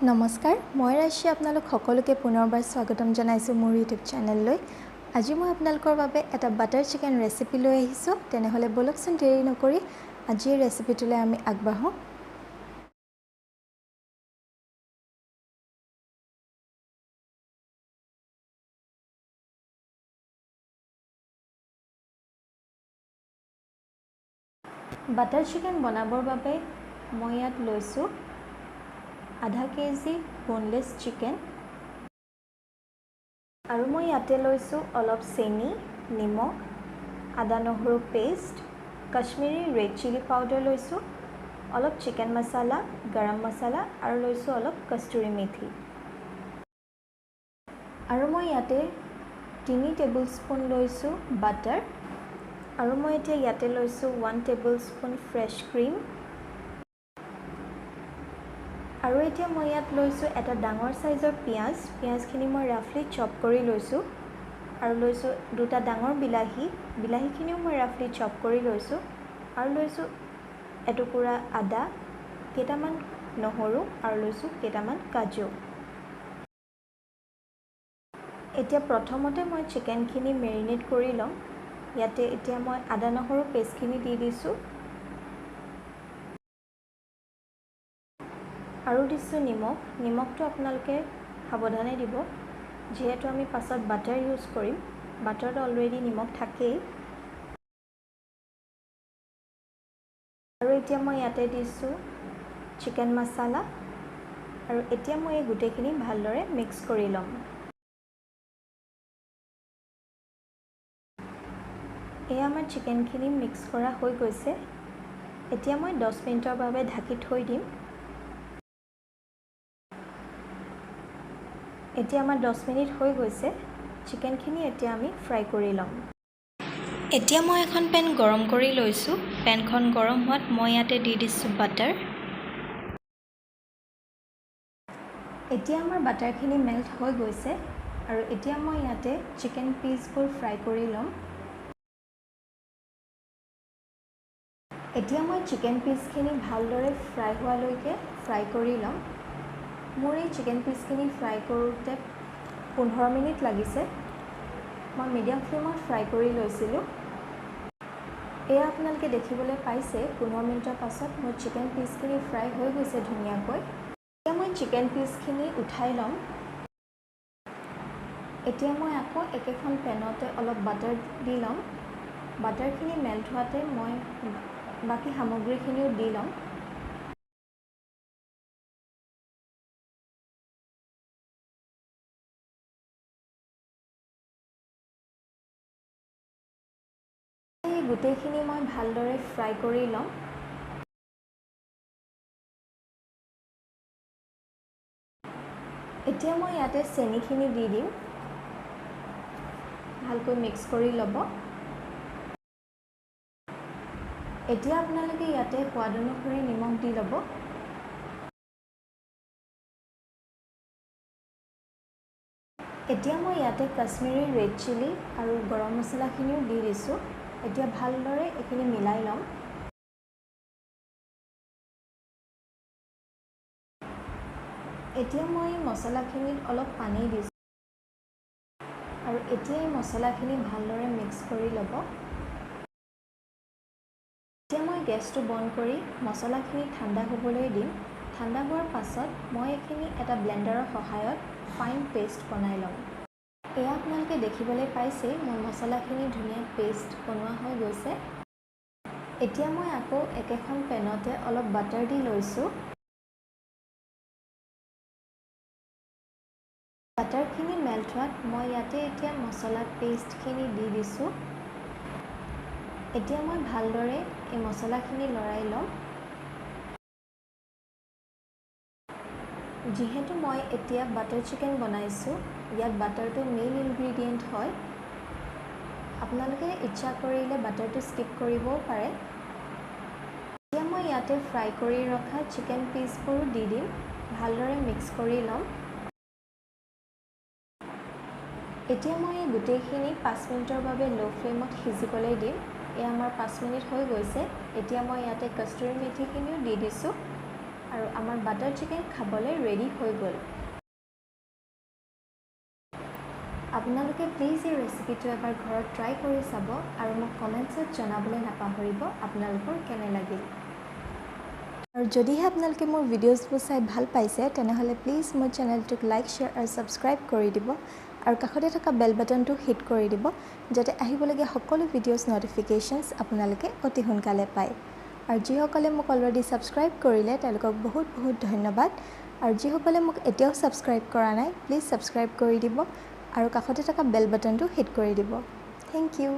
নমস্কাৰ, মই ৰাশি আপোনালোক সকলোকে পুনৰবাৰ স্বাগতম জনাইছোঁ মোৰ ইউটিউব চেনেললৈ। আজি মই আপোনালোকৰ বাবে এটা বাটাৰ চিকেন ৰেচিপি লৈ আহিছোঁ। তেনেহ'লে ব'লকচোন দেৰি নকৰি আজিৰ ৰেচিপিটোলৈ আমি আগবাঢ়োঁ। বাটাৰ চিকেন বনাবৰ বাবে মই ইয়াত লৈছোঁ আধা কেজি বোনলেছ চিকেন আৰু মই ইয়াতে লৈছোঁ অলপ চেনি, নিমখ, আদা নহৰু paste, Kashmiri red chilli powder লৈছোঁ, অলপ চিকেন মছলা, গৰম মছলা আৰু লৈছোঁ অলপ কস্তুৰী মেথি। আৰু মই ইয়াতে 3 টেবুল স্পুন লৈছোঁ বাটাৰ আৰু মই এতিয়া ইয়াতে লৈছোঁ 1 টেবুল স্পুন ফ্ৰেছ ক্ৰীম। আৰু এতিয়া মই ইয়াত লৈছোঁ এটা ডাঙৰ সাইজৰ পিঁয়াজ, পিঁয়াজখিনি মই ৰাফলি চপ কৰি লৈছোঁ আৰু লৈছোঁ দুটা ডাঙৰ বিলাহী, বিলাহীখিনিও মই ৰাফলি চপ কৰি লৈছোঁ আৰু লৈছোঁ এটুকুৰা আদা, কেইটামান নহৰু আৰু লৈছোঁ কেইটামান কাজু। এতিয়া প্ৰথমতে মই চিকেনখিনি মেৰিনেট কৰি ল'ম। ইয়াতে এতিয়া মই আদা নহৰু পেষ্টখিনি দি দিছোঁ আৰু দিছোঁ নিমখ। নিমখটো আপোনালোকে সাৱধানে দিব, যিহেতু আমি পাছত বাটাৰ ইউজ কৰিম, বাটাৰত অলৰেডি নিমখ থাকেই। আৰু এতিয়া মই ইয়াতে দিছোঁ চিকেন মছলা আৰু এতিয়া মই এই গোটেইখিনি ভালদৰে মিক্স কৰি ল'ম। এয়া আমাৰ চিকেনখিনি মিক্স কৰা হৈ গৈছে। এতিয়া মই 10 মিনিটৰ বাবে ঢাকি থৈ দিম। এতিয়া আমাৰ 10 মিনিট হৈ গৈছে। চিকেনখিনি এতিয়া আমি ফ্ৰাই কৰি ল'ম। এতিয়া মই এখন পেন গৰম কৰি লৈছোঁ। পেনখন গৰম হোৱাত মই ইয়াতে দি দিছোঁ বাটাৰ। এতিয়া আমাৰ বাটাৰখিনি মেল্ট হৈ গৈছে আৰু এতিয়া মই ইয়াতে চিকেন পিচবোৰ ফ্ৰাই কৰি ল'ম। এতিয়া মই চিকেন পিচখিনি ভালদৰে ফ্ৰাই হোৱালৈকে ফ্ৰাই কৰি ল'ম। মোৰ এই চিকেন পিচখিনি ফ্ৰাই কৰোঁতে 15 মিনিট লাগিছে। মই মিডিয়াম ফ্লেমত ফ্ৰাই কৰি লৈছিলোঁ। এয়া আপোনালোকে দেখিবলৈ পাইছে, 15 মিনিটৰ পাছত মোৰ চিকেন পিচখিনি ফ্ৰাই হৈ গৈছে ধুনীয়াকৈ। এতিয়া মই চিকেন পিচখিনি উঠাই ল'ম। এতিয়া মই আকৌ একেখন পেনতে অলপ বাটাৰ দি ল'ম। বাটাৰখিনি মেল্ট হোৱাতে মই বাকী সামগ্ৰীখিনিও দি ল'ম। গোটেইখিনি মই ভালদৰে ফ্ৰাই কৰি ল'ম। এতিয়া মই ইয়াতে চেনিখিনি দি দিম। ভালকৈ মিক্স কৰি ল'ব। এতিয়া আপোনালোকে ইয়াতে সোৱাদ অনুসৰি নিমখ দি ল'ব। এতিয়া মই ইয়াতে কাশ্মীৰী ৰেড চিলি আৰু গৰম মছলাখিনিও দি দিছোঁ। এতিয়া ভালদৰে এইখিনি মিলাই ল'ম। এতিয়া মই মছলাখিনিত অলপ পানী দিছোঁ আৰু এতিয়া এই মছলাখিনি ভালদৰে মিক্স কৰি ল'ব। এতিয়া মই গেছটো বন্ধ কৰি মছলাখিনি ঠাণ্ডা হ'বলৈ দিম। ঠাণ্ডা হোৱাৰ পাছত মই এইখিনি এটা ব্লেণ্ডাৰৰ সহায়ত ফাইন পেষ্ট বনাই ল'ম। এয়া আপোনালোকে দেখিবলৈ পাইছেই, মোৰ মছলাখিনি ধুনীয়া পেষ্ট বনোৱা হৈ গৈছে। এতিয়া মই আকৌ একেখন পেনতে অলপ বাটাৰ দি লৈছোঁ। বাটাৰখিনি মেল্ট হোৱাত মই ইয়াতে এতিয়া মছলা পেষ্টখিনি দি দিছোঁ। এতিয়া মই ভালদৰে এই মছলাখিনি লৰাই ল'ম। যিহেতু মই এতিয়া বাটাৰ চিকেন বনাইছোঁ, ইয়াত বাটাৰটো মেইন ইনগ্ৰিডিয়েণ্ট হয়। আপোনালোকে ইচ্ছা কৰিলে বাটাৰটো স্কিপ কৰিবও পাৰে। এতিয়া মই ইয়াতে ফ্ৰাই কৰি ৰখা চিকেন পিচবোৰো দি দিম। ভালদৰে মিক্স কৰি ল'ম। এতিয়া মই এই গোটেইখিনি 5 মিনিটৰ বাবে ল' ফ্লেমত সিজিবলৈ দিম। এয়া আমাৰ 5 মিনিট হৈ গৈছে। এতিয়া মই ইয়াতে কস্তুৰী মেথিখিনিও দি দিছোঁ আৰু আমাৰ বাটাৰ চিকেন খাবলৈ ৰেডি হৈ গ'ল। আপোনালোকে প্লিজ এই ৰেচিপিটো এবাৰ ঘৰত ট্ৰাই কৰি চাব আৰু মোক কমেণ্টছত জনাবলৈ নাপাহৰিব আপোনালোকৰ কেনে লাগিল। আৰু যদিহে আপোনালোকে মোৰ ভিডিঅ'জবোৰ চাই ভাল পাইছে, তেনেহ'লে প্লিজ মোৰ চেনেলটোক লাইক, শ্বেয়াৰ আৰু ছাবস্ক্ৰাইব কৰি দিব আৰু কাষতে থকা বেল বাটনটো হিট কৰি দিব, যাতে আহিবলগীয়া সকলো ভিডিঅ'জ ন'টিফিকেশ্যনছ আপোনালোকে অতি সোনকালে পায়। আৰু যিসকলে মোক অলৰেডি ছাবস্ক্ৰাইব কৰিলে, তেওঁলোকক বহুত বহুত ধন্যবাদ। আৰু যিসকলে মোক এতিয়াও ছাবস্ক্ৰাইব কৰা নাই, প্লিজ ছাবস্ক্ৰাইব কৰি দিব আৰু কাষতে থকা বেল বাটনটো হিট কৰি দিব। Thank you.